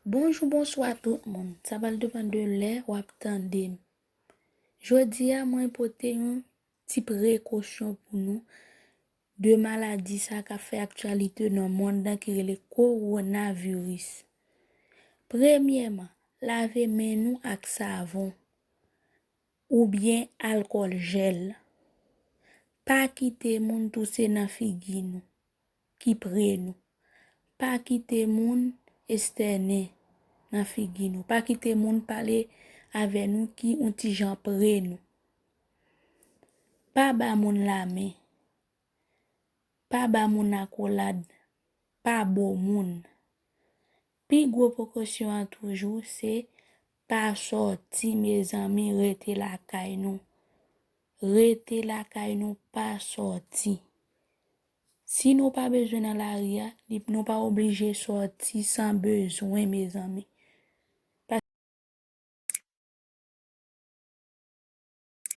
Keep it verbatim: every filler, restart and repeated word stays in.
Bonjou, bonswa tout moun. Sa pral depann de lè w ap tande m. Jodi a, mwen pote yon ti prekosyon pou nou de maladi sa k ap fè aktyalite nan mond lan ki rele kowonaviris. Premyèman, lave men nou ak savon oubyen alkòl jèl. Pa kite moun touse nan figi nou, ki pre nou. Pa kite moun estènen nan figi nou. Pa kite moun pale avè nou ki yon ti jan pre nou. Pa ba moun lamen. Pa ba moun akolad. Pa bo moun. Pi gwo prekosyon an toujou se pa sòti, mezanmi, rete lakay nou. Rete lakay nou, pa sòti. Si nou pa bezwen nan lari a, li, nou pa oblije sòti san bezwen, mezanmi.